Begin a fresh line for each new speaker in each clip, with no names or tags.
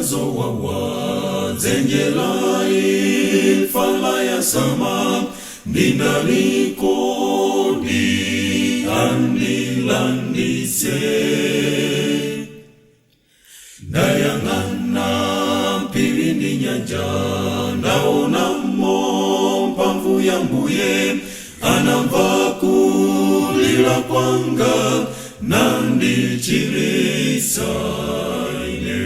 Ndimva zowawa, dzenje la imfa layasama, ndi ndani kodi andilanditse? Ndayang'ana phiri ndi nyanja, ndaonamo mphamvu ya Mbuye. Anamva kulira kwanga nandichiritsa ine.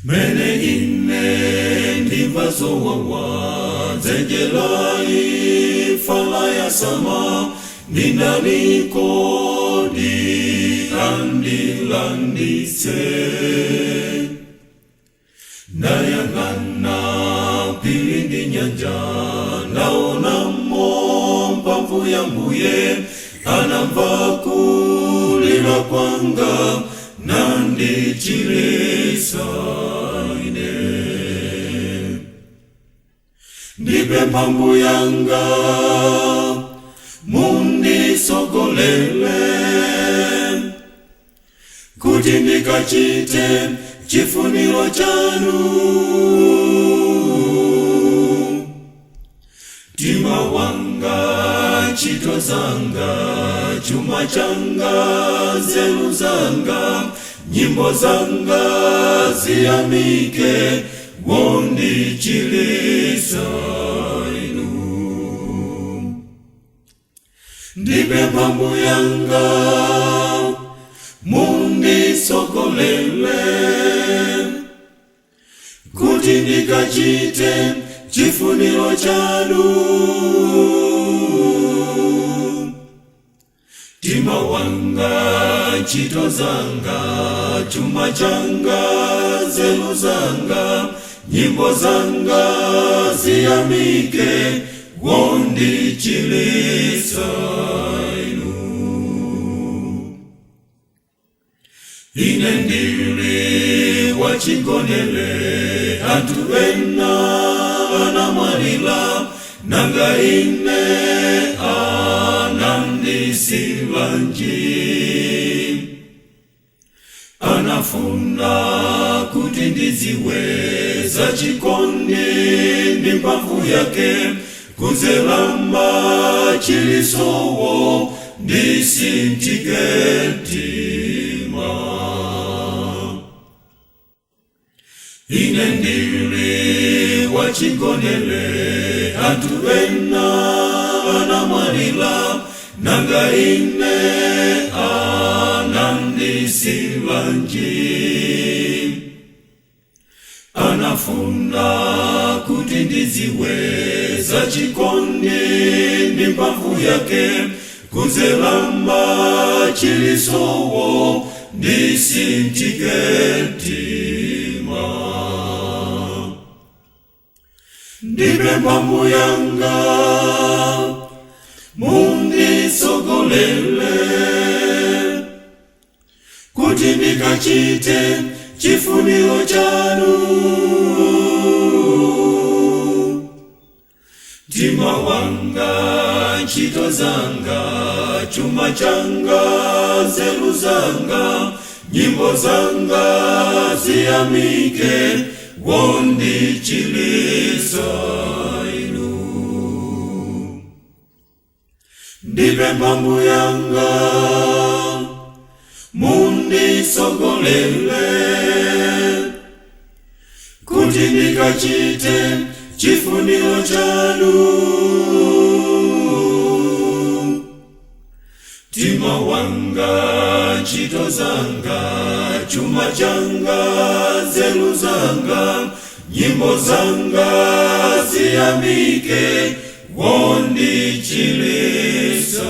Mene ine ndimva zowawa, dzenje la imfa layasama, ndi ndani kodi andilanditse? Ndayang'ana phiri ndi nyanja, ndaonamo mphamvu ya Mbuye. Anamva kulira kwanga nandichiritsa ine. Ndipempha Mbuyanga munditsogolere kuti ndikachite chifuniro chanu. Mtima wanga, ntchito zanga, chuma changa, nzeru zanga, nyimbo zanga ziyamike wondichiritsa inu. Ndipempha Mbuyanga munditsogolere kuti ndikachite chifuniro chanu. Mtima wanga, ntchito zanga, chuma changa, nzeru zanga, nyimbo zanga ziyamike wondichiritsa inu. Ine ndili wachigonere, anthu ena anamwalira, nanga ine anandisiyiranji? Anafuna kuti ndidziwe za chikondi ndi mphamvu yake, kudzera machiritsowo ndisinthike mtima. Ine ndili wachigonere, anthu ena anamwalira, nanga ine anandisiyiranji? Anafuna kuti ndidziwe za chikondi ndi mphamvu yake, kudzera machiritsowo ndisinthike mtima. Ndipempha Mbuyanga munditsogolere kuti ndikachite chifuniro chanu. Mtima wanga, ntchito zanga, chuma changa, nzeru zanga, nyimbo zanga ziyamike wondichiritsa inu. Ndipempha Mbuyanga munditsogolere kuti ndikachite chifuniro chanu. Mtima wanga, ntchito zanga, chuma changa, nzeru zanga, nyimbo zanga ziyamike wondichiritsa.